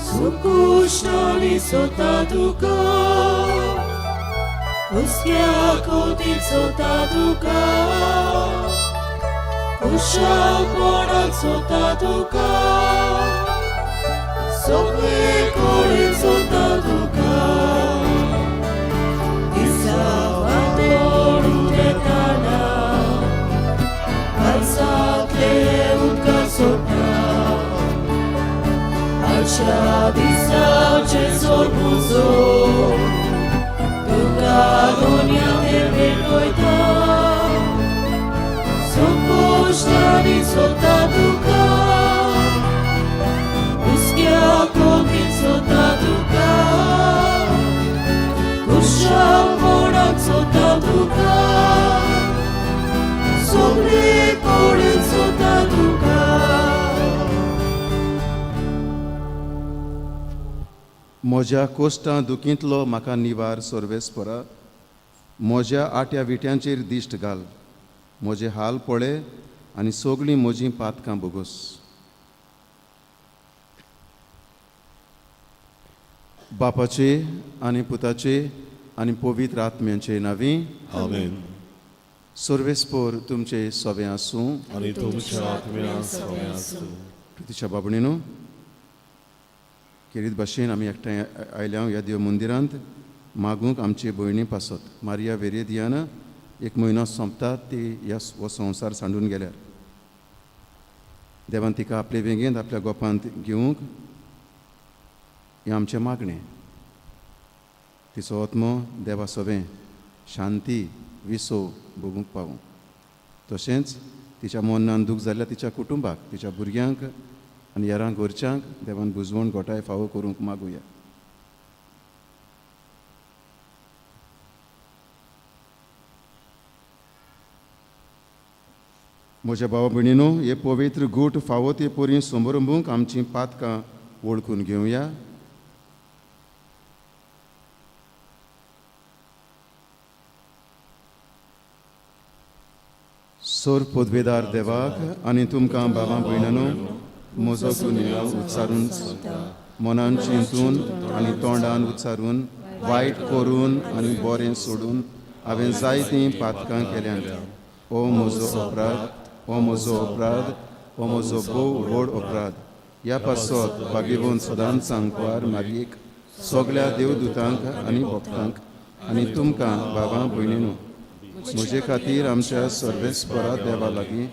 सुकुश्टांनी सोता तुका हुस्क्या कोतीन सोता तुका खुशालपणान सोता तुका सगळे कडेन सोता तुका दिसा फांतोड उदेताना कालसांतले उदका सोडटा आयच्या दिसाचें सोडपुजो तुका दुनिया भेटयता संकश्टांनी सोदता तुका हुस्क्या कोतीन सोदता तुका खुशालपणान सोदता तुका सगळे कडेन सोदता तुका. म्हज्या कोश्टां दुखींतलो म्हाका निवार सर्वेस्परा, म्हज्या आट्या विट्यांचेर दिश्ट घाल, म्हजे हाल पळय आनी सगळीं म्हजीं पातकां भोगोस. बापाचे आनी पुताचे आनी पवित्र आत्म्यांचे नांवी आमेन. सर्वेस्पोर तुमचे सोबें आसूं आनी तुमच्या आत्म्या सवें आसूं. प्रितीच्या बाबणीनो, खेरीत भाशेन आमी एकठांय आयल्या ह्या देव मंदिरांत मागूंक आमचे भयणी पासत मारिया वेरेदियाना. एक म्हयनो सोंपता ती ह्या हो संवसार सांडून गेल्यार. देवान तिका आपले वेंगेंत आपल्या गोपांत घेवंक हें आमचें मागणें. तिचो आत्मो देवा सवें शांती विसव भोगूंक पावूं. तशेंच तिच्या मनान दूख जाल्ल्या तिच्या कुटुंबाक, तिच्या भुरग्यांक आनी हेरां घरच्यांक देवान बुजवण घोटाय फावो करूंक मागुया. म्हज्या भावा भयणीनो, हे पवित्र गूट फावो ते परी समरंबूंक आमचीं पातकां वळखून घेवया. सोर पदवेदार देवाक आनी तुमकां बाबा भयणानो म्हजो गुन्यांव उच्चारून, मनान चिंतून आनी तोंडान उच्चारून, वायट करून आनी बरें सोडून हांवें जायतीं पातकां केल्यांत. ओ म्हजो अपराध, ओ म्हजो अपराध, ओ म्हजो भोव व्हड अपराध. ह्या पासत भागेवन सदांच सांकवार मारयेक, सगळ्या देवदूतांक आनी भक्तांक आनी तुमकां बाबा भयणीनो म्हजे खातीर आमच्या सर्वेस्परा देवा लागीं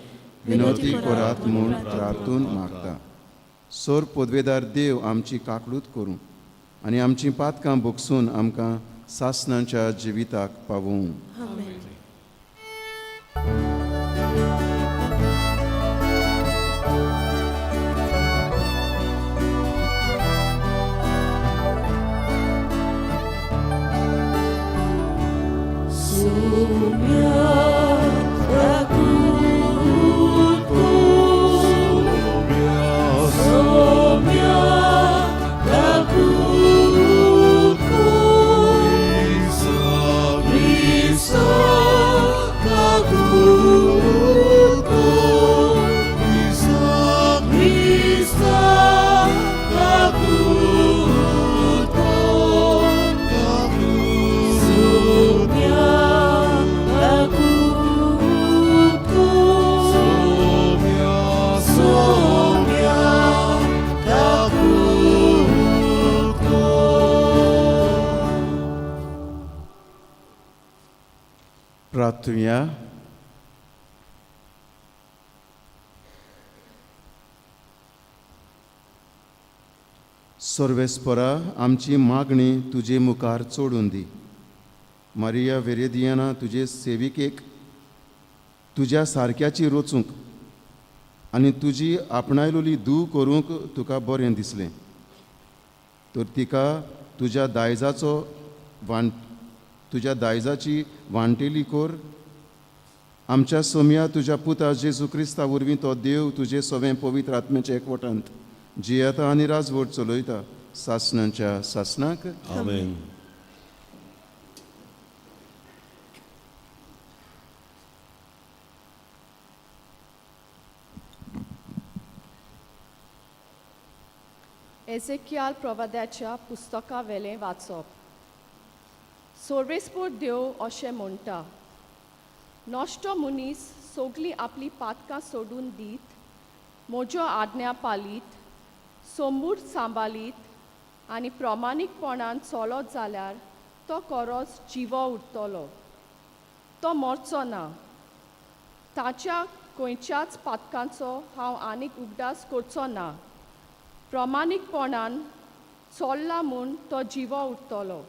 विनोती करात म्हूण प्रार्थून मागता. सोर पदवेदार देव आमची काकळूत करूं आनी आमचीं पातकां भोगसून आमकां सासणाच्या जिविताक पावोवं. प्रार्थुया. सर्वेस्परा, आमची मागणी तुजे मुखार चडून दी. मारिया वेरेदियाना तुजे सेविकेक तुज्या सारक्याची रचूंक आनी तुजी आपणायलोली धूव करूंक तुका बरें दिसलें, तर तिका तुज्या दायजाचो वांट तुज्या दायजाची वांटेली कर. आमच्या सोम्या तुज्या पुता जेजू क्रिस्ता वरवीं तो देव तुजे सवें पवित्र आत्म्याच्या एकवटांत जियेता आनी राजवट चलयता सासणाच्या सासणाक. आमेन. एझेकियाल प्रवाद्याच्या पुस्तका वेलें वाचप. सोर्वेस्पोर देव अशें म्हणटा, नश्टो मनीस सगलीं आपलीं पातकां सोडून दीत, म्हज्यो आज्ञा पालीत, सोंबूर सांबाळीत आनी प्रमाणीकपणान चलत जाल्यार तो खरोच जिवो उरतलो, तो मरचो ना. ताच्या खंयच्याच पातकांचो हांव आनीक उगडास करचो ना. प्रमाणीकपणान चोल्ला म्हूण तो जिवो उरतलो.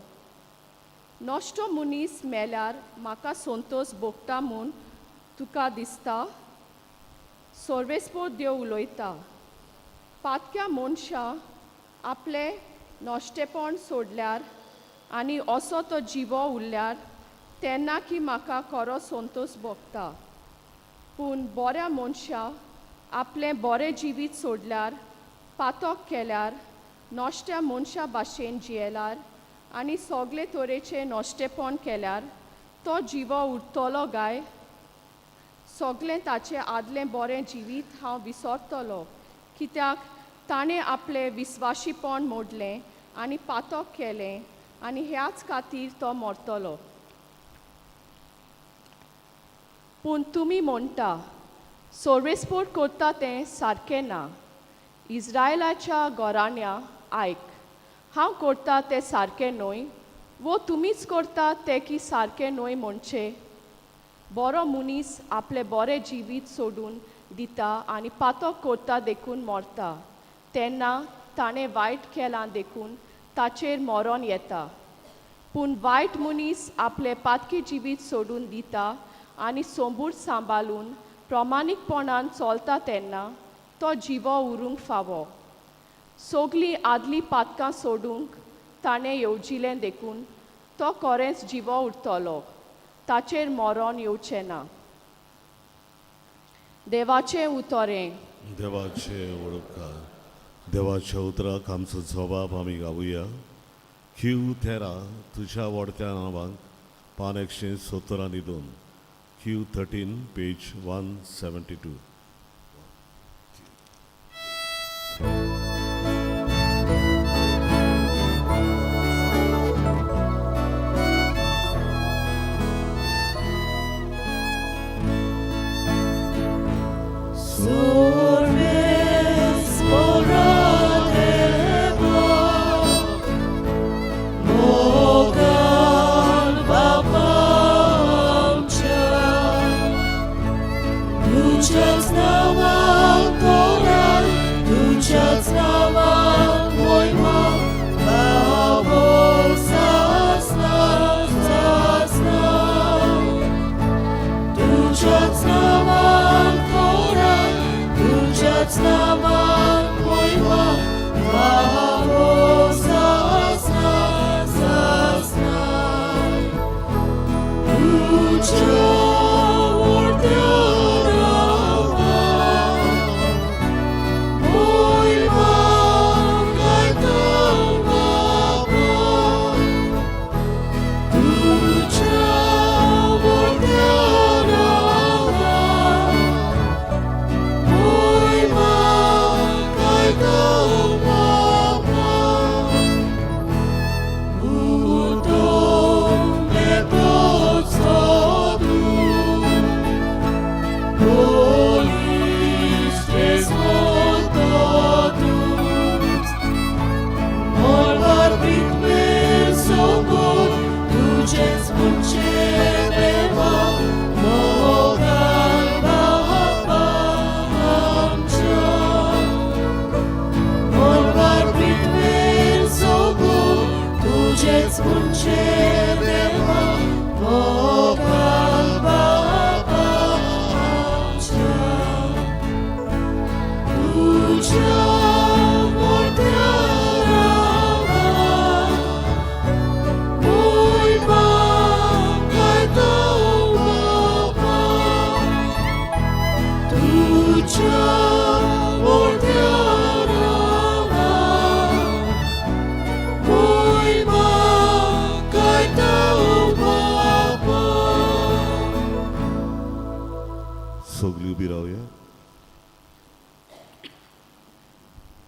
नश्टो मनीस मेल्यार म्हाका संतोश भोगता म्हूण तुका दिसता? सोर्वेस्पोर देव उलयता, पातक्या मनशां आपलें नश्टेपण सोडल्यार आनी असो तो जिवो उरल्यार तेन्ना की म्हाका खरो संतोश भोगता. पूण बऱ्या मनशां आपलें बरें जिवीत सोडल्यार, पातक केल्यार, नश्ट्या मनशा भाशेन जियेल्यार आनी सगळे तरेचें नश्टेपण केल्यार तो जिवो उरतलो गाय? सगळें ताचें आदलें बरें जिवीत हांव विसरतलो, कित्याक ताणें आपलें विस्वाशीपण मोडलें आनी पातक केलें आनी ह्याच खातीर तो मरतलो. पूण तुमी म्हणटा, सोर्वेस्पोर करता तें सारकें ना. इस्रायलाच्या घराण्या आयक, हांव करता तें सारकें न्हय वो तुमीच करता तें की सारकें न्हय म्हणचें? बरो मनीस आपलें बरें जिवीत सोडून दिता आनी पातक करता देखून मरता, तेन्ना ताणें वायट केलां देखून ताचेर मरोन येता. पूण वायट मनीस आपलें पातकी जिवीत सोडून दिता आनी सोंबूर सांबाळून प्रमाणीकपणान चलता तेन्ना तो जिवो उरूंक फावो. सगलीं आदलीं पातकां सोडूंक ताणें येवजिलें देखून तो खरेंच जिवो उरतलो, ताचेर मरोन येवचें ना. देवाचें उतरें. देवाचे वळखा देवाच्या उतराक आमचो जबाब आमी गावया. क्यू 13 तुज्या वडत्या नांवाक, पान 172, Q 13 page 172. सगळी उबी रावया.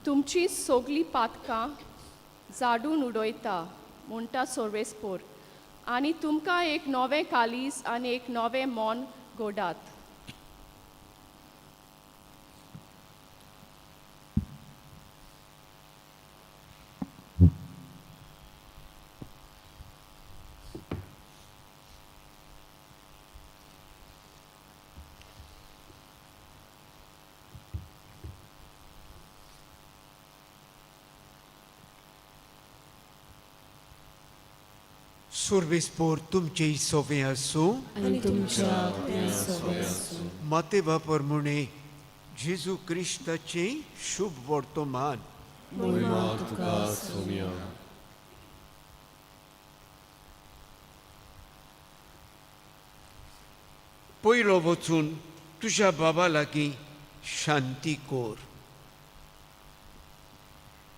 तुमची सगलीं पातकां जाडून उडयता म्हणटा सोर्वेस्पोर आनी तुमकां एक नवें कालीज आनी एक नवें मन गोडात. सुर्वेस्पोर तुमचे सोवे आसूं आनी तुमच्या आत्म्या सोबत आसूं. माते बापर म्हणे जेजू क्रिस्ताचे शुभ वर्तमान. मोहिमा तुका सोम्या. पयलो वचून तुज्या बाबा लागीं शांती कोर.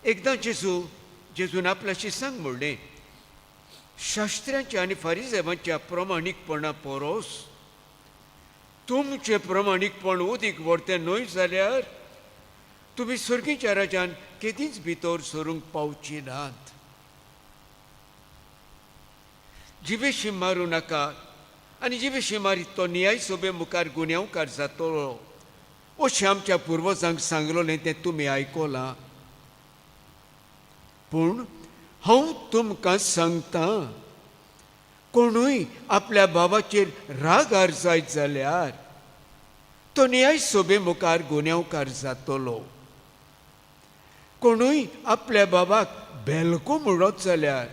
एकदां जेजून आपल्याशी सांग म्हणलें, शास्त्र्यांच्या आनी फारिजेवांच्या प्रमाणीकपणा परोस तुमचें प्रमाणीकपण उदीक व्हरतें न्हय जाल्यार तुमी सर्गीच्या राजान केदींच भितर सरूंक पावची नात. जिवेशी मारूं नाका आनी जिवेशी मारीत तो नियाय सोबे मुखार गुन्यांवकार जातलो अशें आमच्या पुर्वजांक सांगलोलें तें तुमी आयकलां. पूण हांव तुमकां सांगतां, कोणूय आपल्या बाबाचेर रागार जायत जाल्यार तो नियाय सोबे मुखार गुन्यांवकार जातलो. कोणूय आपल्या बाबाक बेलको म्हणत जाल्यार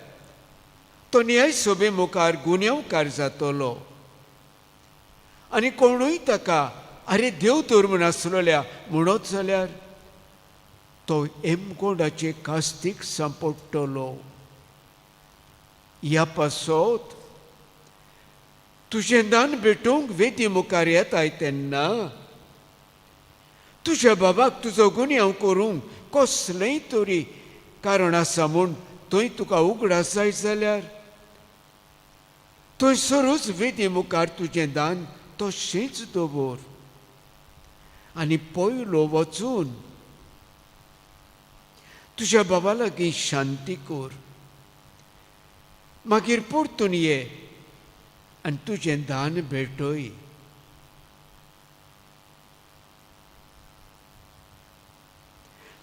तो नियाय सोबे मुखार गुन्यांवकार जातलो. आनी कोणूय ताका आरे देव तर म्हूण आसलोल्या म्हणत जाल्यार तो एमकोंडाचे कास्तीक सांपडटलो. ह्या पासत तुजें दान भेटूंक वेदी मुखार येताय तेन्ना तुज्या बाबाक तुजो गुन्यांव करूंक कसलेंय तरी कारण आसा म्हूण थंय तुका उगडास जायत जाल्यार थंयसरूच वेदी मुखार तुजें दान तशेंच दवर आनी पयलो वचून तुज्या बाबा लागीं शांती कर. मागीर परतून ये आनी तुजें दान भेटय.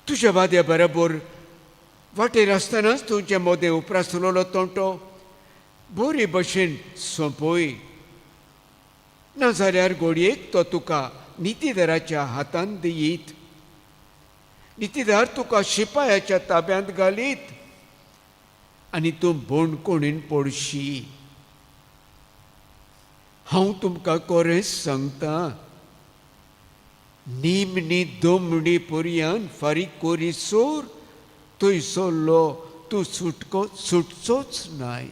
तुज्या वाद्या बरोबर वाटेर आसतनाच तुमचे मोदें उपरासलेलो तोंटो बरे भशेन सोंपय, नाजाल्यार घोडयेक तो तुका नितीदाराच्या हातान दियीत, नितीदार तुका शिपायाच्या ताब्यांत घालीत आनी तूं बोणकोणीन पडशी. हांव तुमकां कोरेंच सांगता, निमणी दोमणी पर्यान फारीक कोरीसोर थंय सरलो तूं सुटको सुटचोच नाय.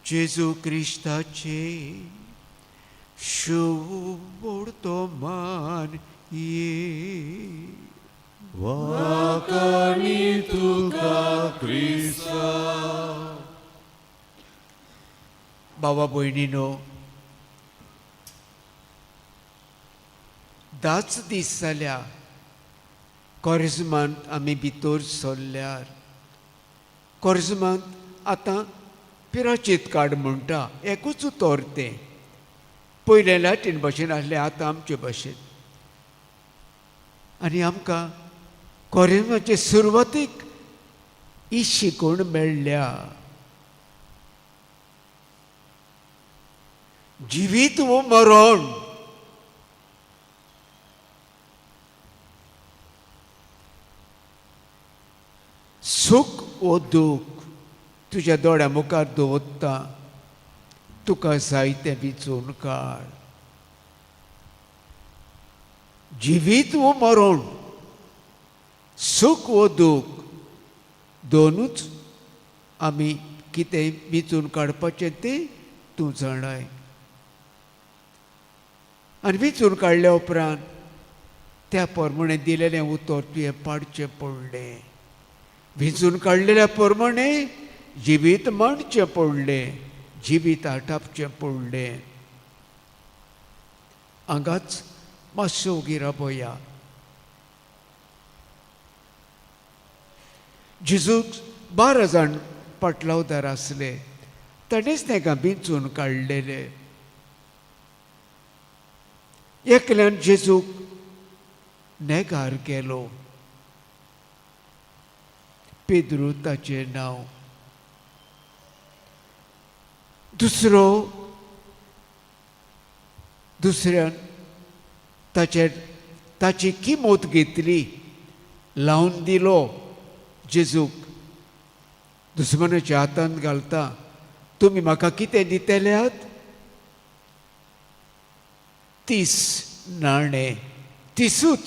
जेजू क्रिस्ताचे शुभ वर्तमान ये. वाकाणी तुका क्रिस्ता. बाबा भयणीनो, 10 दीस जाल्या कोरेज्मांत आमी भितर सरल्यार. कोरेज्मांत आतां पिराचीत कार्ड म्हणटा, एकूच उतर तें. पयलें लॅटीन भाशेन आसलें, आतां आमचे भाशेन. आनी आमकां कोरेज्माचे सुरवातीक ही शिकवण मेळ्ळ्या. जिवीत वो मरण, सूख वो दूख तुज्या दोळ्या मुखार दवरता, तुका जाय तें विचून काड. जिवीत वो मरण, सूख वो दूख, दोनूच आमी कितें विचून काडपाचें तें तूं जाणाय. आनी विचून काडल्या उपरांत त्या प्रमाणे दिलेलें उतर तुवें पाडचें पडलें. विचून काडलेल्या प्रमाणे जिवीत मांडचें पडलें. जिवीत आटापचें पडलें. हांगाच मातसो ओगी राबोया. जेजूक 12 जाण पाटलावदार आसले, ताणेंच तांकां बिंचून काडलेले. एकल्यान जेजूक नेगार केलो, पेद्रू ताचें नांव. दुसरो दुसऱ्यान ताची किमत घेतली, लावन दिलो जेजूक, दुस्मानाच्या हातांत घालता, तुमी म्हाका कितें दितल्यात? 30 नाणे, 30ूच.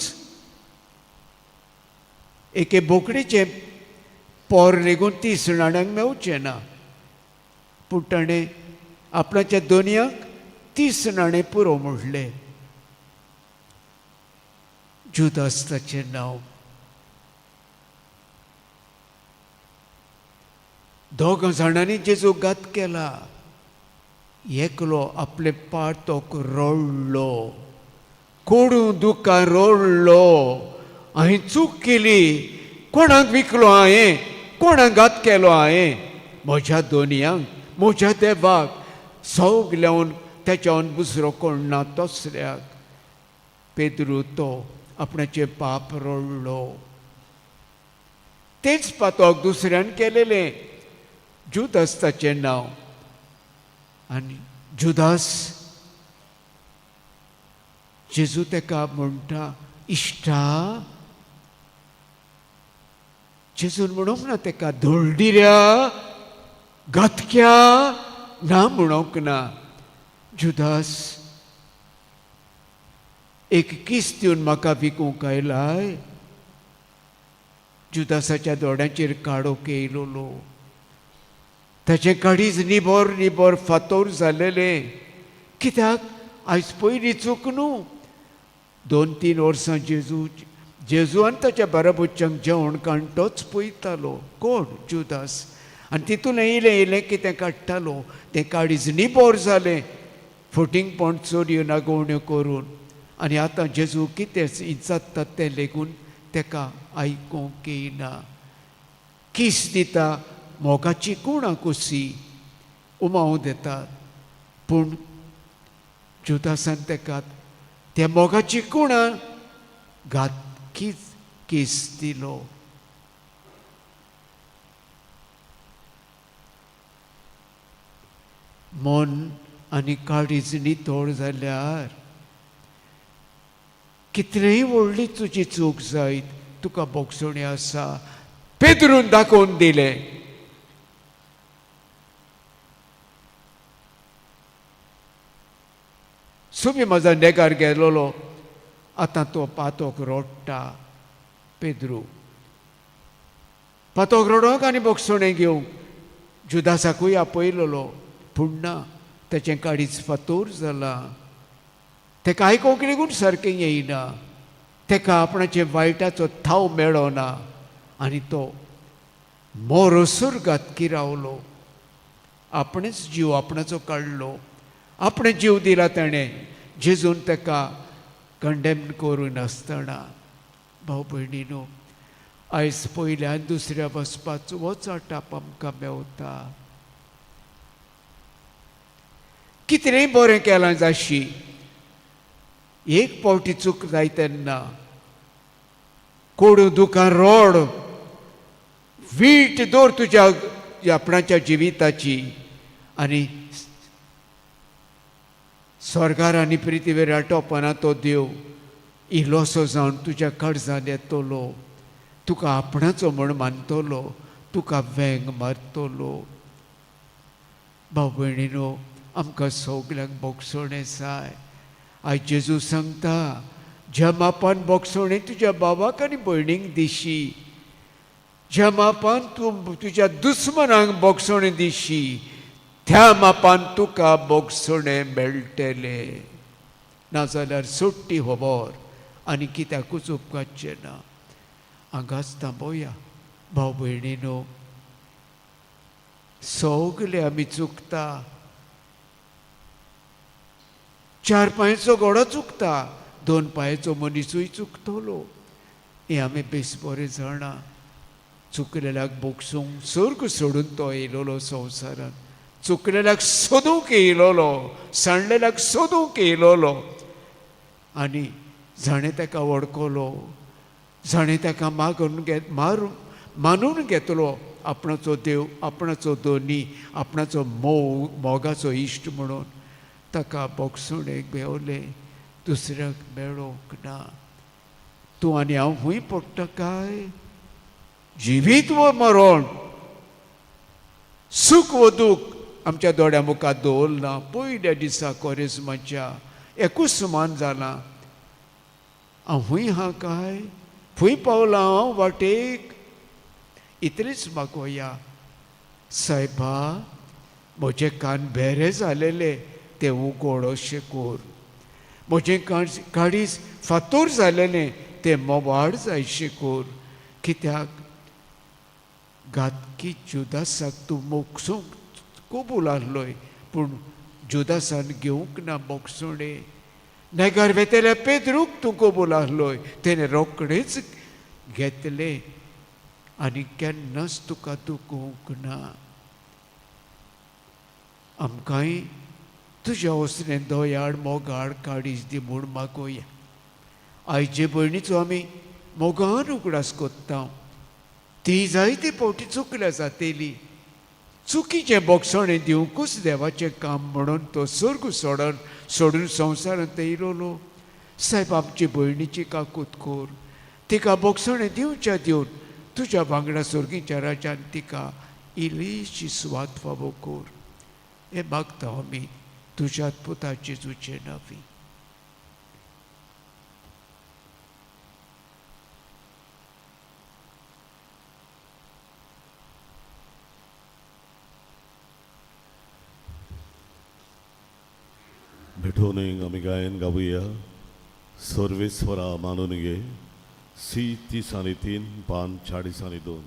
एके बोकडेचें पोर लेगून 30 नाण्यांक मेवचें ना, पूण ताणें आपणाच्या दोनयांक 30 नाणे पुरो म्हणलें. जुदास ताचें नांव. 2 जाणांनी जेजूक घात केला. एकलो आपले पातोक रडलो, कोडू दुकां रडलो, हांवें चूक केली, कोणाक विकलो हांवें, कोणाक घात केलो हांवें, म्हज्या दोनयांक, म्हज्या देवाक सगल्यावन तेच्यावन दुसरो कोण ना तसल्याक. पेद्रू तो आपणाचें पाप रडलो. तेच पातोक दुसऱ्यान केलेलें, जुदास ताचें नांव. आनी जुदास जेजू तेका म्हणटा, इश्टा. जेजून म्हणूंक ना तेका धोलडिऱ्या, घातक्या, ना म्हणूंक ना. जुदास एक किस दिवन म्हाका विकूंक आयलाय. जुदासाच्या दोळ्यांचेर काडो केयलोलो, ताचें काळीज निबोर निबोर फातोर जालेलें. कित्याक? आयज पयली चूक न्हू, 2-3 वर्सां जेजू आनी ताच्या बाराबोच्यांक जेवण काण तोच पळयतालो. कोण? जुदास. आनी तितून इलें इलें कितें काडटालो, तें काळीज निबोर जालें, फटींगपण चोरयो नागोवण्यो करून. आनी आतां जेजू कितें इचात्ता तें लेगून तेका आयकूंक येयना. किस दिता मोगाची कोणा कोसी उमाव दितात, पूण जुदासान तेका त्या मोगाची कोणा घातकीच केस दिलो. मन आनी काळीज नितळ जाल्यार कितलेंय व्हडली तुजी चूक जायत, तुका बोगसणी आसा. पेद्रून दाखोवन दिलें. सुमी म्हजो नेगार गेलोलो, आतां तो पातोक रोडटा. पेद्रू पातोक रोडोंक आनी बोगसणें घेवंक जुदासाकूय आपयलोलो, पूण ना, ताचें काळीज फातोर जालां. तेका आयकूंक लेगून सारकें येयना, तेका आपणाचे वायटाचो थाव मेळना आनी तो मोरोसर घातकी रावलो. आपणेच जीव आपणाचो काडलो, आपणें जीव दिला ताणें, जेजून तेका कंडेम करूं नासतना. भाव भयणीनो, आयज पयल्यान दुसऱ्या वचपाचो होच आटाप आमकां मेवता. कितेंय बरें केलां जाशी, एक पावटी चूक जाय तेन्ना कोडू दुकां रोड, वीट दवर तुज्या आपणाच्या जिविताची आनी स्वर्गार आनी पृथ्वीर आटोपना तो देव इल्लोसो जावन तुज्या काळजान येतलो, तुका आपणाचो म्हण मानतलो, तुका वेंग मारतलो. भाव भयणीनो, आमकां सगल्यांक बोगसणें जाय. आयज जेजू सांगता, ज्या मापान बोगसणें तुज्या बाबाक आनी भयणीक दिशी, ज्या मापान तूं तुज्या दुस्मनांक बोगसणें दिशी, त्या मापान तुका बोगसणें मेळटलें. नाजाल्यार सुट्टी खबर आनी कित्याकूच उपकारचें ना. हांगाच थांबोया. भाव भयणीनो, सगले आमी चुकता. चार पांयचो घोडो चुकता, दोन पांयचो मनीसूय चुकतलो. हें आमी बेस बरें जाणा. चुकलेल्याक बोगसूंक सर्ग सोडून तो येयलोलो संवसारान, चुकलेल्याक सोदूंक येयलोलो, सांडलेल्याक सोदूंक येयलोलो. आनी जाणें ताका वळखलो, जाणें ताका मागून मारून मानून घेतलो आपणाचो देव, आपणाचो दोनी, आपणाचो मोग, मोगाचो इश्ट म्हणून, ताका बोगसुणेक बेवलें, दुसऱ्याक मेळोंक ना. तूं आनी हांव खूंय पडटा काय? जिवीत वो मरण, सूख वो दूख आमच्या दोळ्या मुखार दवरलां. पयल्या दिसा कोरेज्माच्या एकूच सुमान जालां. हांव खूंय आहा काय? खंय पावलां हांव वाटेक? इतलेंच मागोया, सायबा म्हजे कान भेरे जालेले ते उगड अशें कर, म्हजें काळीज फातोर जालेलें तें मोवाळ जायशें कर. कित्याक घातकी जुदासाक तूं मोगसूंक कबूल आहलोय, पूण जुदासान घेवंक ना मोगसुणें. नेगार वेतेल्या पेद्रूक तूं कबूल आहलोय, तेणें रोखडेंच घेतलें आनी केन्नाच तुका दुखोवंक ना. आमकांय तुज्या वसरें दयाळ मोगाळ काळीज दी म्हूण मागोया. आयचे भयणीचो आमी मोगान उगडास कोत्ता. ती जायते फावटी चुकल्या जातेली. चुकीचें बोगसणें दिवंकूच देवाचें काम म्हणून तो सर्ग सोडून संवसारांत येयलोलो. सायब आमचे भयणीची काकूत कर, तिका बोगसणें दिवच्या दिवन तुज्या वांगडा सर्गीच्या राज्यान तिका इल्लीशी सुवात फावो कर. हें मागता आमी तुज्या पुता जेजूचे नांवी. भेटोवणेक आमी गायन गावया सर्वेस्वरा मानून घे. सी 33 पान 42,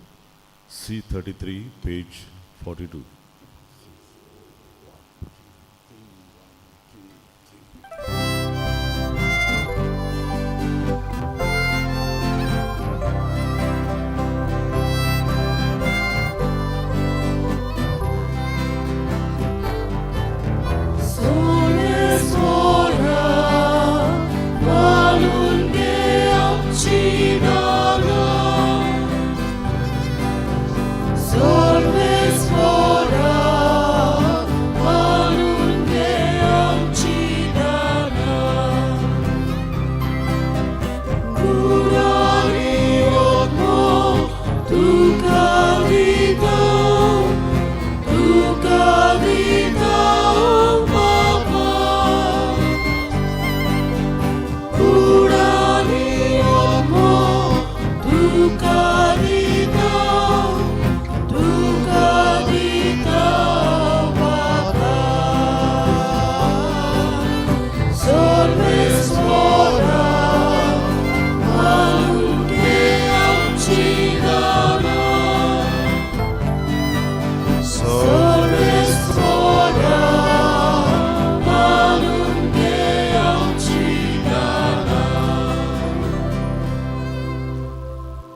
C 33 page 42.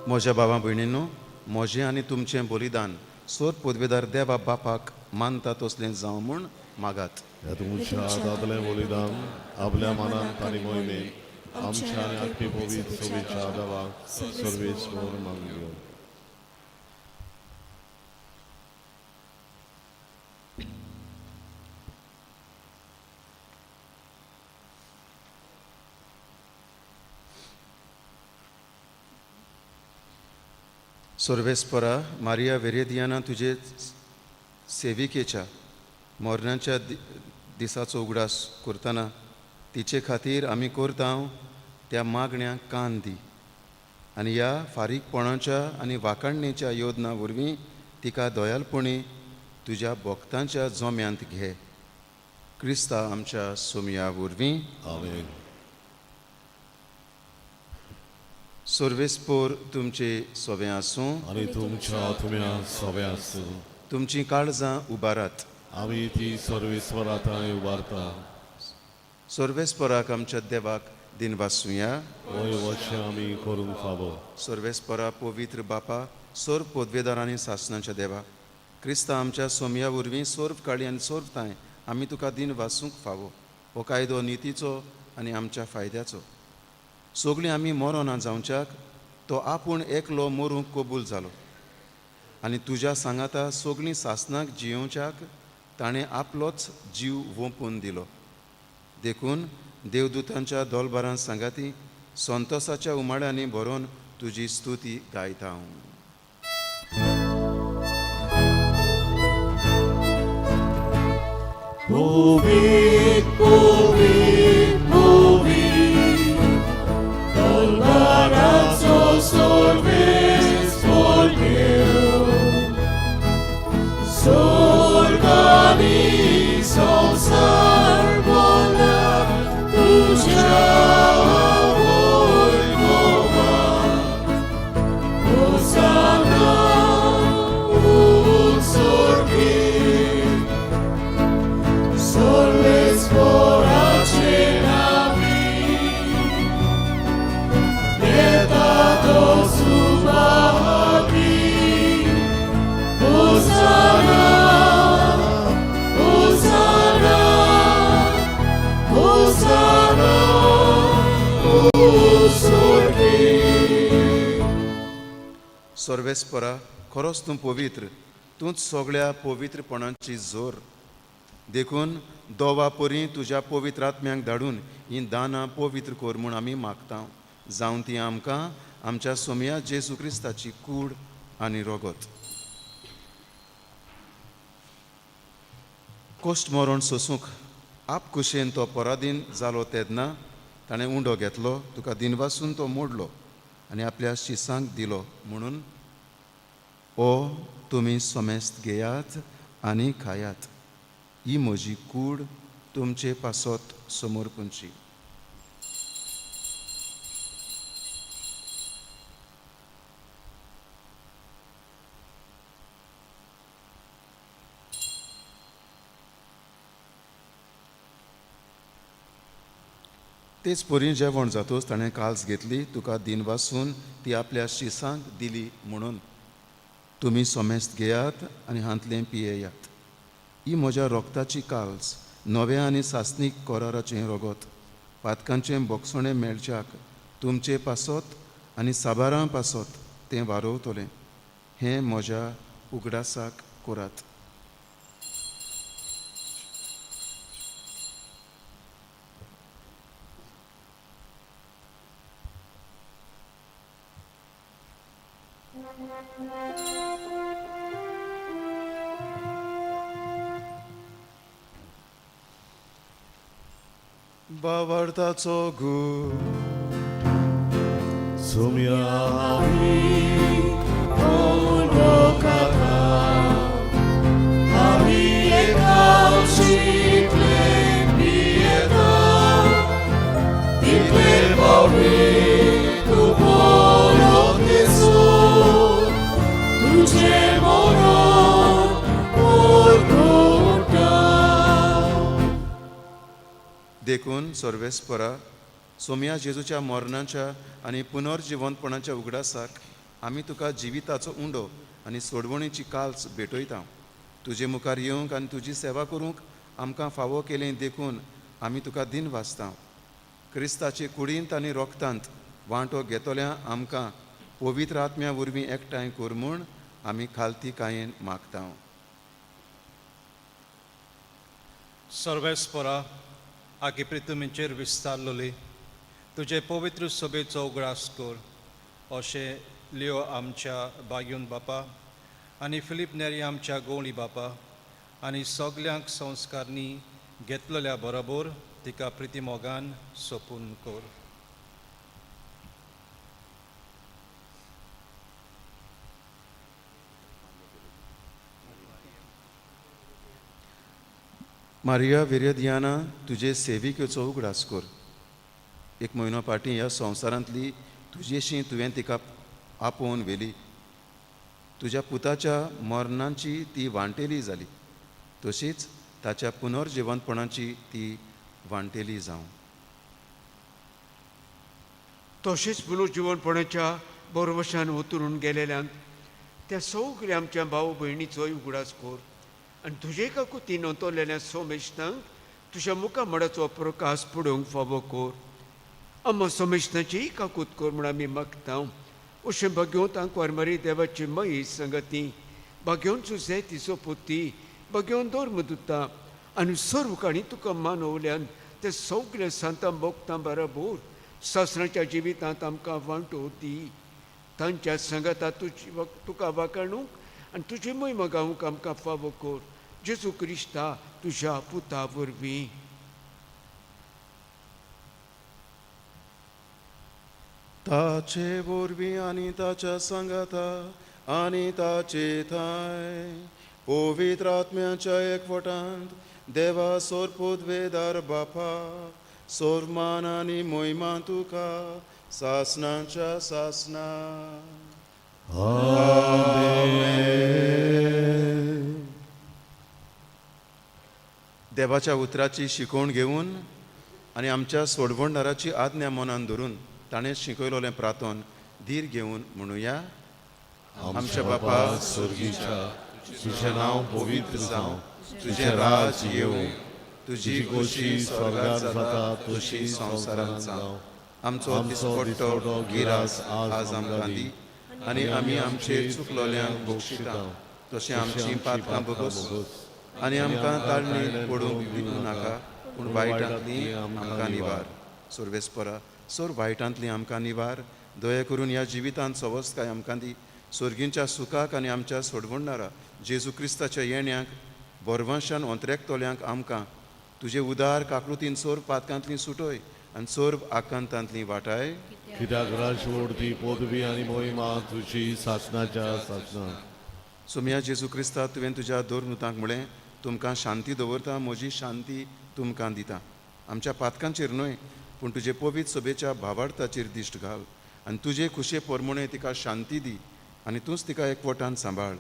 म्हज्या बाबा भयणीनो, म्हजें आनी तुमचें बलिदान सोर पदवेदार देवा बापाक मानता तसलें जावं म्हूण मागात. ह्या तुमच्या हातांतलें बलिदान आपल्या मनान आनी मोहिमेन आमच्या आनी आख्खी पवित्र सोबेच्या देवाक सर्वेस्वर मागयो. सर्वेस्परा मारिया वेरेदियाना तुजे सेविकेच्या मरणाच्या दिसाचो उगडास करतना तिचे खातीर आमी करता त्या मागण्यांक कान दी आनी ह्या फारीकपणाच्या आनी वाखाणणेच्या योजना वरवीं तिका दयालपणी तुज्या भक्तांच्या जोम्यांत घे. क्रिस्ता आमच्या सोमया वरवीं. आमेन. सर्वेस्पोर तुमचे सोवे आसूं आनी तुमच्या आत्म्या सोवे आसूं. तुमचीं काळजां उबारात. आमी ती सर्वेस्वरा थंय उबारता. सर्वेस्पराक आमच्या देवाक दिनवासुया. वय वचें आमी करूंक फावो. सर्वेस्परा पवित्र बापा, सर्व पदवेदार आनी सासणाच्या देवा, क्रिस्ता आमच्या सोमया वरवीं सर्व काळी आनी सर्व तांय आमी तुका दिन वासूंक फावो. हो कायदो नितीचो आनी आमच्या फायद्याचो. सगळीं आमी मरोना जावच्याक तो आपूण एकलो मरूंक कबूल जालो आनी तुज्या सांगाता सगळीं सासणाक जियोवच्याक ताणें आपलोच जीव वोंपून दिलो. देखून देवदूतांच्या दोलबारां सांगाती संतोसाच्या उमाळ्यांनी भरोन तुजी स्तुती गायता हांव. पवित्र पवित्र पवित्र दलबाराचो सर्वेस्पर देव, स्वर्ग आनी संवसार भरला तुज्या वैभवान. होसाना उत्सर्गी, सर्वेस्पराचे नांवी येता तो सुभागी. होसाना होसाना होसाना उत्सर्गी. सर्वेस्परा, खरोच तूं पवित्र, तूंच सगळ्या पवित्रपणाची जोर. देखून दोवा परी तुज्या पवित्र आत्म्यांक धाडून हीं दानां पवित्र कर म्हूण आमी मागता, जावन ती आमकां आमच्या सोमया जेजू क्रिस्ताची कूड आनी रोगत. कोश्ट मरण सोसूंक आप कुशेन तो पराधीन जालो तेन्ना ताणें उंडो घेतलो, तुका दिनवासून तो मोडलो आनी आपल्या शिसांक दिलो म्हणून, ओ तुमी समेस्त घेयात आनी खायात, ही म्हजी कूड तुमचे पासत समर्पूंची. तेच परी जेवण जातूच ताणें काल्स घेतली, तुका दिनवासून ती आपल्या शिसांक दिली म्हणून, तुमी समेस्त घेयात आनी हांतलें पियेयात, ही म्हज्या रोगताची काल्स, नव्या आनी सासणीक कराराचें रोगत, पातकांचें बोगसणें मेळच्याक तुमचे पासत आनी साबारां पासत तें वारोवतलें. हें म्हज्या उगडासाक करात. बावार्थाचो गू सोमया आमी एकावशीतले पियेता, तितले पावटी तूं परत येसो, तुजें मरण परगटा. देखून सर्वेस्परा, सोमया जेजूच्या मरणाच्या आनी पुनर्जिवंतपणाच्या उगडासाक आमी तुका जिविताचो उंडो आनी सोडवणीची काल्स भेटयता. तुजे मुखार येवंक आनी तुजी सेवा करूंक आमकां फावो केलें देखून आमी तुका दिन वाचता. क्रिस्ताचे कुडींत आनी रोगतांत वांटो घेतल्या आमकां पवित्र आत्म्या वरवीं एकठांय कर म्हूण आमी खालतीकायेन मागता. सर्वेस्परा, आगे प्रितुमीचेर विस्तारलोली तुजे पवित्र सभेचो उगडास कर, अशें लियो आमच्या बागयून बापा आनी फिलीप नेरी आमच्या गोवणी बापा आनी सगल्यांक संस्कारणी घेतलेल्या बरोबर तिका प्रिती मोगान सोपून कर. मारिया विरेदियाना, तुजे सेविकेचो उगडास कर. एक म्हयनो फाटीं ह्या संवसारांतली तुजेशी तुवें तिका आपोवन व्हेली. तुज्या पुताच्या मरणाची ती वांटेली जाली, तशीच ताच्या पुनर्जिवंतपणाची ती वांटेली जावं. तशेंच पुनर्जिवनपणाच्या बरवशान उतरून गेलेल्यांक त्या सगल्या आमच्या भाव भयणीचोय उगडास कर आनी तुजे काकुतीन अंतरलेल्या सोमेश्तांक तुज्या मुखामळाचो प्रकाश पडोवंक फावो कर. आम्हा सोमेश्तांचीय काकूत कर म्हूण आमी मागता. अशें भाग्योंत आंकवार देवाची मही संगती भाग्योन सुसे तिचो पुती भाग्योन धर्मदुता आनी सर्व काणी तुका मानवल्यान ते सगळे सांतां भोगतां बराबर सासणाच्या जिवितांत आमकां वांटो दी. तांच्या संगता तुजी तुका वाकाणूंक आनी तुजी महिमा गावंक आमकां फावो कर. जेजू क्रिस्ता तुज्या पुता वरवीं. ताचे वरवीं आनी ताच्या सांगाता आनी ताचे थांय पवित्र आत्म्याच्या एकवटांत देवा सोरपुदवेदार बापा सोरमान आनी मोहिमा तुका सासनाच्या सासना. देवाच्या उतराची शिकवण घेवन आनी आमच्या सोडवणदाराची आज्ञा मनान धरून ताणें शिकयलोलें प्रार्थन धीर घेवन म्हणुया. आमच्या बापा स्वर्गीच्या, तुझें नांव पवित्र जावं, तुजें राज येवं, तुजी खोशी स्वर्गात जाता तशी संवसारांत जावं. आमचो दिसपट्टो गिरास आज आमकां दी आनी आमी आमचेर चुकलोल्यांक बक्षिता तशें आमची पातकां भोगोस आनी आमकां ताळणी पडूंक दिवं नाका, पूण वायटांतली आमकां निवार. सर्वेस्परा सोर वायटांतली आमकां निवार. दया करून ह्या जिवितांत सवस्तकाय आमकां दी. स्वर्गींच्या सुखाक आनी आमच्या सोडवणदारा जेजू क्रिस्ताच्या येण्याक बरवंशान ओंत्रेकतोल्यांक आमकां तुजे उदार काकृतीन सोर पातकांतली सुटोय आनी सोर आकांतांतली वाटाय. कित्याक राजवडती पदवी आनी मोहिमा तुजी सासनाच्या सासना. सोमया जेजू क्रिस्ता, तुवें तुज्या दोरनुतांक म्हळें, तुमकां शांती दवरता, म्हजी शांती तुमकां दिता. आमच्या पातकांचेर न्हय पूण तुजे पवित्र सभेच्या भावार्थाचेर दिश्ट घाल आनी तुजे खुशे परमणे तिका शांती दी आनी तूंच तिका एकवटान सांबाळ.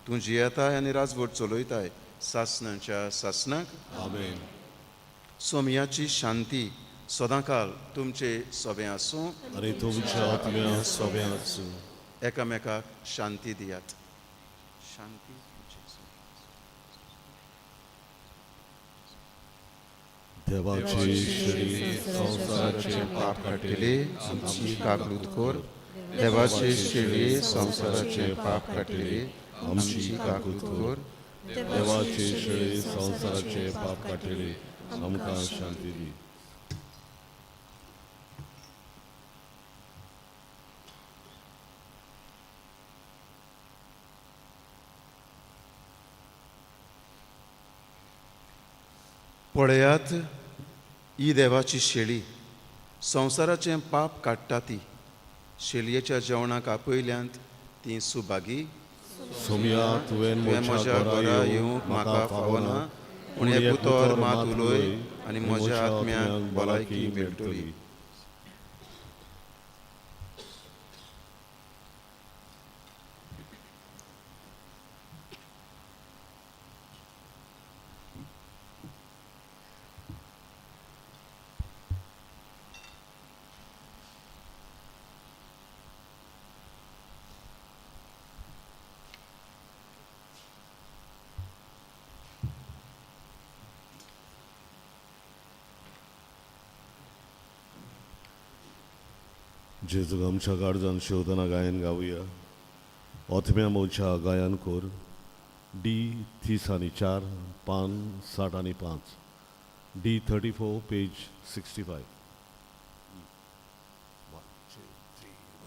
तूं जियेताय आनी राजवट चलयताय सासनाच्या सासनाक. आमेन. सोमयाची शांती सदांकाल तुमचे सोबें आसूं आनी तुमच्या आत्म्या सोबें आसूं. एकामेकाक शांती दियात. शांती देवाची शेळी संवसाराचे पाप काडटले आमची काकूत कर. देवाचे शेळये संवसाराचे पाप काडटले आमची काकूत कर. देवाची शेळी संवसाराचे पाप काडटले आमकां शांती दी. पळयात ही देवाची शेळी संवसाराचें पाप काडटा ती. शेळयेच्या जेवणाक आपयल्यांत ती सुभागी. सोमया तुवें म्हज्या घरा येवंक म्हाका फावना, पूण एक उतर मात उलय आनी म्हज्या आत्म्याक भलायकी मेळटली. जेजूक आमच्या काळजान शेवतना गायन गावया. ओथम्या मोच्या गायन कोर डी 30 आनी 4 पान 60 आनी 5 डी 34 पेज 65. 1 2 3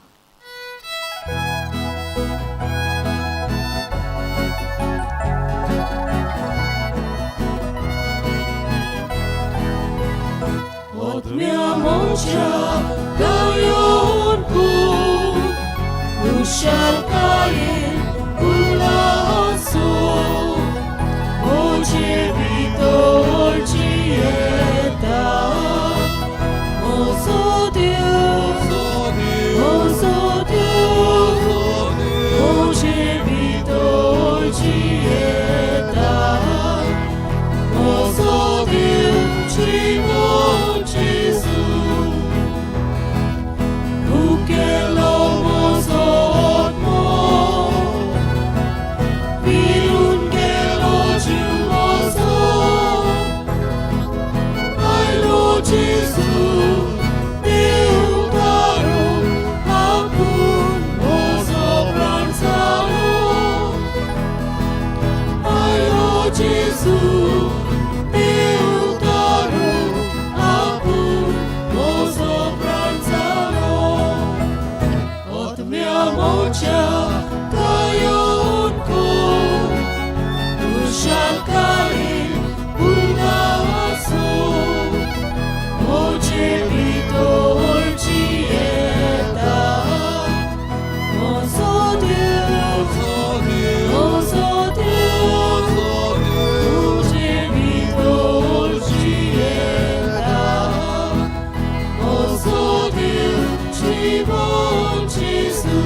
Otmia mocha gayon ko Ushalkayen ulaso Oje vitor dieta Oso Deus, Oso Deus, Oje vitor dieta Oso Deus, te Jesu, देव आपूण म्हजो प्राण जालो. आत्म्या म्हज्या गायोन कर, खुशालकायेन पुर्ण आसूं. म्हजे भितर जियेता, म्हजो देव, म्हजो देव, म्हजे भितर जियेता, म्हजो देव, जिवन जेजू.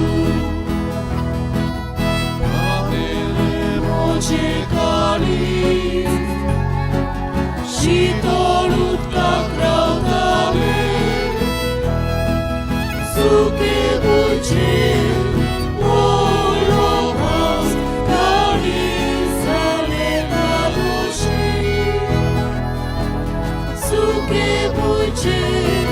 म्हजें काळीज शीतळ उदकाक रावतालें, सुके भुंयचेर व्हडलो पावस काळीज जालें धादोशी. सुके भुंयचेर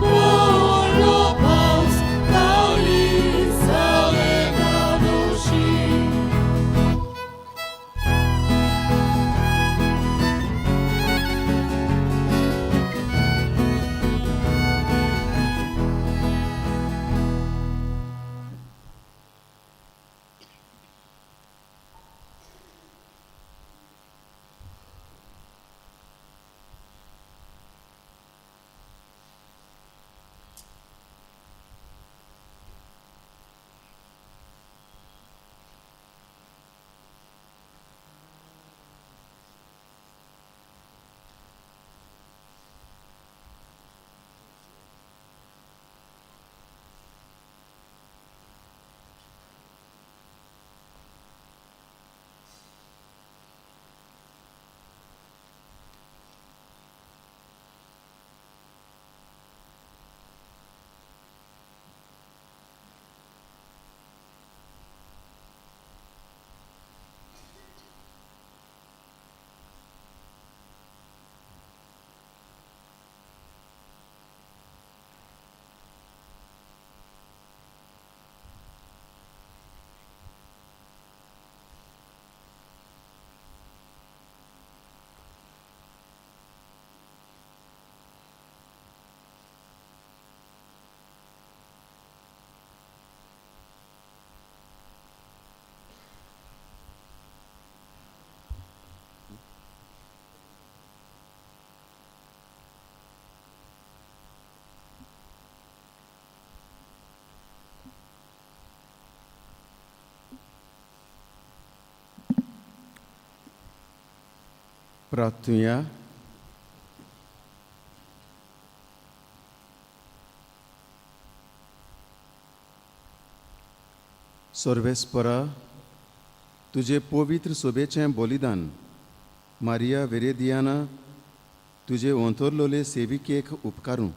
व्हडलो पावस काळीज जालें धादोशी. प्रार्थुया. सर्वेस्परा, तुजे पवित्र सोबेचें बलिदान मारिया वेरेदियाना तुजे ओंतरलोले सेविकेक उपकारूं.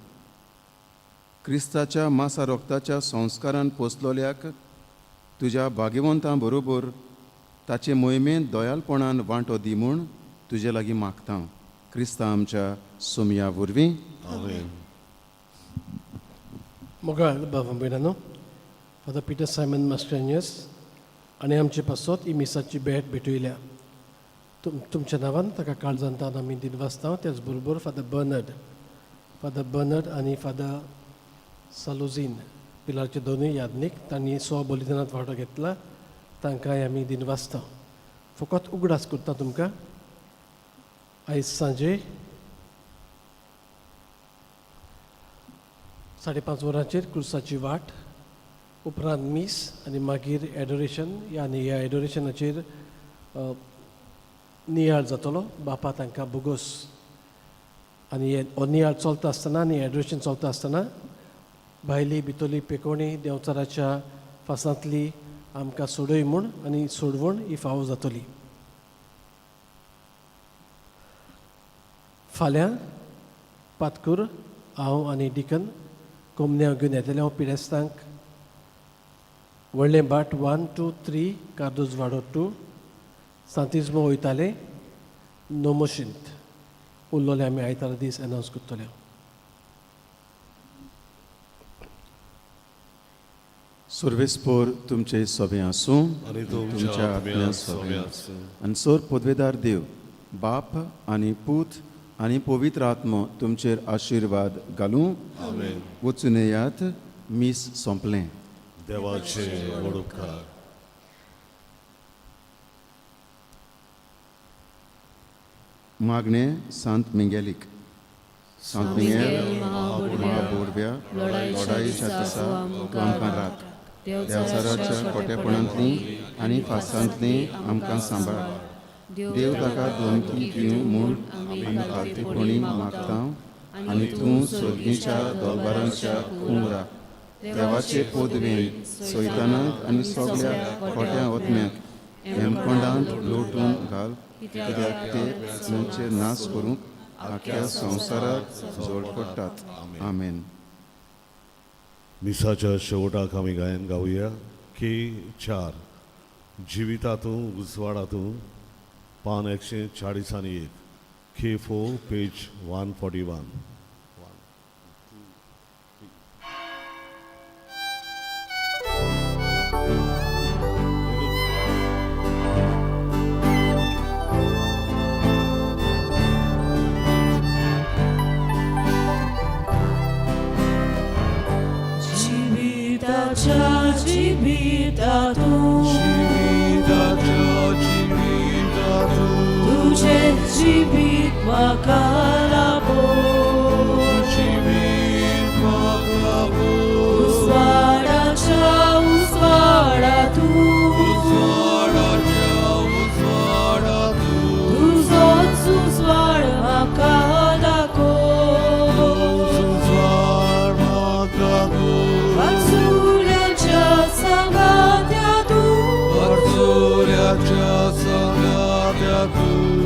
क्रिस्ताच्या मासा रोगताच्या संस्कारान पोसलोल्याक तुज्या भाग्यवंतां बरोबर ताचे मोहिमेंत दयालपणान वांटो दी म्हूण तुजे लागीं मागता, क्रिस्ता आमच्या सोमया वरवीं. आमेन. मोगाळ भाव भयणांनो, फादर पिटर सायमन मास्करेन्हस आनी आमचे पासत ही मिसाची भेट भेटयल्या. तुमच्या नांवान ताका काळजांतान आमी दिनवासता. त्याच बरोबर फादर बर्नर्ड आनी फादर सालोझीन, पिलारचे दोनूय यादनीक, तांणी स्व बलिदानांत वांटो घेतला, तांकांय आमी दिनवासता. फकत उगडास करता तुमकां, आयज सांजे 5:30 वरांचेर क्रुसाची वाट, उपरांत मीस आनी मागीर एडोरेशन. आनी ह्या एडोरेशनाचेर नियाळ जातलो. बापा तांकां बोगोस. आनी हे हो नियाळ चलता आसतना आनी एडोरेशन चलता आसतना भायली भितरली पेकोणी देंवचाराच्या फासांतली आमकां सोडय म्हूण आनी सोडवण ही फावो जातली. फाल्यां पातकूर हांव आनी डिकन कोमन्यांव घेवन येतले हांव पिडेस्तांक. व्हडलें भाट 1 2 3, कार्दोज वाडो 2, सांतिज्मो वयताले नोमोशींत. उरलोले आमी आयतारा दीस एनावन्स करतले. सर्वेस्पोर तुमचे सोबें आसूं. आनी तुमच्या तुमच्या आत्म्या आत्म्या सोबें सोबें आसूं. आनी सोर पदवेदार देव. बाप आनी पूत आनी पवित्र आत्मो तुमचेर आशिर्वाद घालूं. वचून येयात. मीस सोंपलें. देवाचे व्हड उपकार. मागणें सांत मिंगेलीक. सांत मिंगेल महाबोडव्या, लढाईच्या दिसा तूं आमकां राख. देवचाराच्या खोटेपणांतली आनी फासांतली आमकां सांबाळ. देव ताका धमकी दिवं म्हूण आमी खातीरपणी मागता आनी तूं सर्गीच्या दोलबारांच्या कुंवरा देवाचे पदवेन सैतानाक आनी सगळ्या खोट्या ओतम्याक हेमकोंडांत लोटून घाल, कित्याक ते आत्म्यांचेर नाश करूंक आख्या संवसाराक जोड पडटात. आमेन. मिसाच्या शेवटाक आमी गायन गावया के 4 जिवितातूं उजवाडातूं, पान 141, के 4 पेज 141. जिविताच्या जिवितातूं तुझें जिवीत म्हाका लाभो, उजवाडाच्या उजवाडातूं तुजोच उजवाड म्हाका दाखो, वात्सुल्याच्या सांगात्या तूं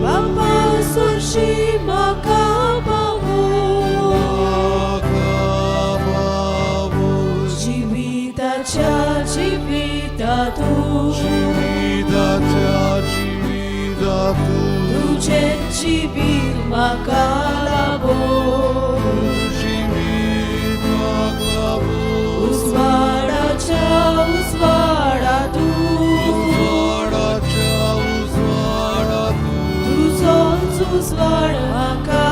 बापा सरशी म्हाका पावो, जिविताच्या जिवितातूं तुझें जिवीत म्हाका लाभो, उजवाडाच्या उजवाडातूं तुजोच उजवाड म्हाका